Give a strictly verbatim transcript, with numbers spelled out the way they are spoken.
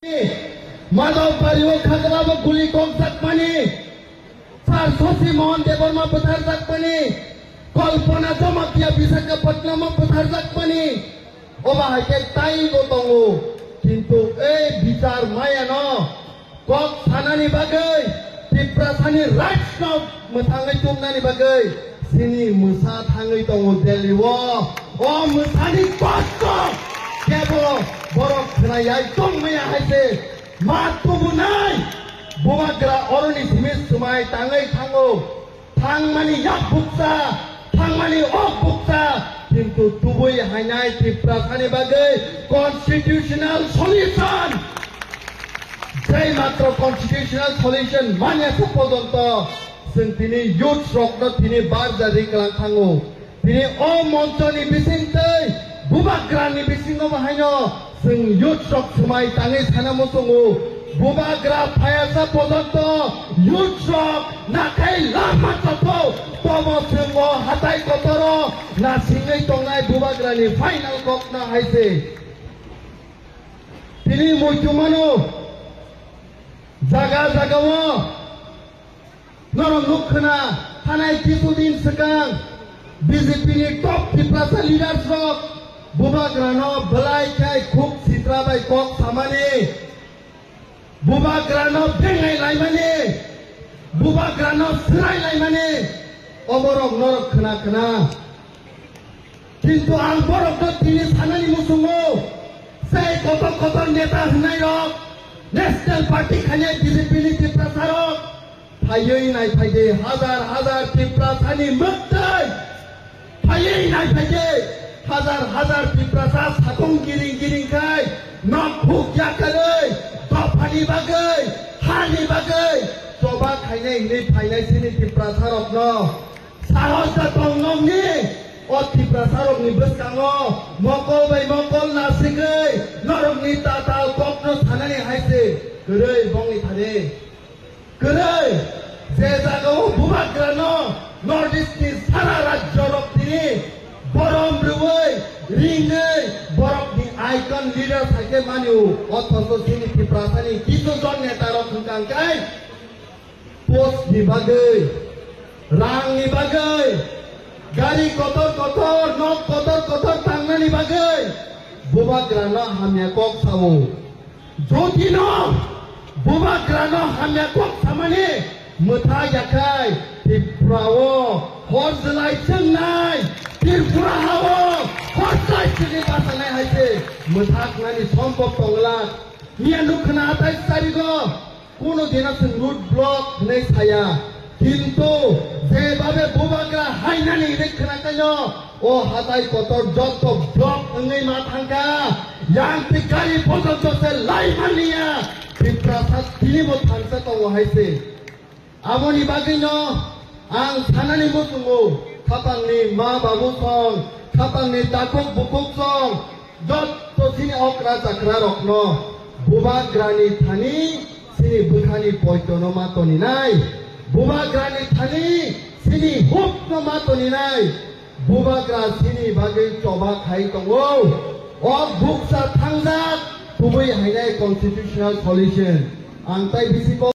Madhobari o khaklabo guli kokjakmani, Sir Shashi Mohan Debbarma bwtharjakmani, Kalpana Jamatia Visakhapatnam o bwtharjakmani, obo hai khe taibo tongo. Kintu ei bichar mayano kok sanani bagwi, Tiprasani rights no mwthangwi tubnani bagwi chini mwsa thangwi tongo Delhi o. O mwsani kosto kebo borok khwnayai tongmaya hai se ma tubunai bubagra oroni simi swmai tangwi thango. Thangmani yak bukcha, thangmani ok bukcha, kintu tubui hainai Tiprasani bagwi constitutional solution. Jai matro constitutional solution manya se pojonto chwng tini youth rokno tini barja ri klang thango. Tini o monchoni bisingtwi bubagrani bisingo bo haino chwng youth rok swmai tangwi sana muchungo. Bubagra phayasa pojonto youth rok nakhai lama chotho tomo chwng o hatai kotoro nasingwi tongnai bubagrani final kokno hai se. Tini muitu mano jaga jaga o Norok nuk khna, thanai kisu din swkang B J P ni top Tiprasa leaders rok bubagrano belai khai khuk sitra bai kok samani, bubagrano bengai laimani, bubagrano swrai laimani, oborok norok khna khna. Kintu ang borokno tini sanani muchungo, sei kotor kotor neta hwnnairok, National Party khainai B J P ni Tiprasarok, phaiwi naiphaidi hajar hajar Tiprasani mwktwi, phaiwi naiphaidi hajar hajar Tiprasa satung giring giring khai, nok huk yakarwi, dophani bagwi, hani bagwi, choba khainai hwnwi phainai sini Tiprasarokno. Sahos da tong nokni, o Tiprasarokni bwskango mokol bai mokol nasigwi norokni tatal kokno sanani hai se kwrwi bongni thani. Kwrwi, je jagao bubagrano North East ni sara rajyorok tini borom rwui, ringwi borokni icon leader hai khe mani o, othocho chini Tiprasani kisu jon netarok hwnkha hwnkhe, post ni bagwi, rang ni bagwi, gari kotor kotor, nok kotor kotor tangnani bagwi bubagrano hamya kok sao. Jotino bubagrano hamya kok samani mwthak yakhai Tripura o hor jwlai chwngnai, Tripura ha o hor jwlai chwngwi bachanai hai se mwthaknani sombhob tongla. Miya nuk khna atai charigo. Kuno dina chwng road block hwnwi saya, kintu je babe bubagra hainani hwnwi khna kaino, o hatai kotor jotto block wngwi ma thangkha, yang twi gari pojonto se lai manliya, Tiprasa tinibo thangsa tongo hai se. Aboni bagwino ang sanani muchungo, khapangni ma babu song, khapangni takhuk bukhuk song, jotto chini okra chakra rokno bubagrani thani chini bwkhani poitono ma toninai, bubagrani thani chini hukno ma toninai, bubagra chini bagwi choba khai tongo. O bukcha thangjak kubui hainai constitutional solution. Ang tai bisi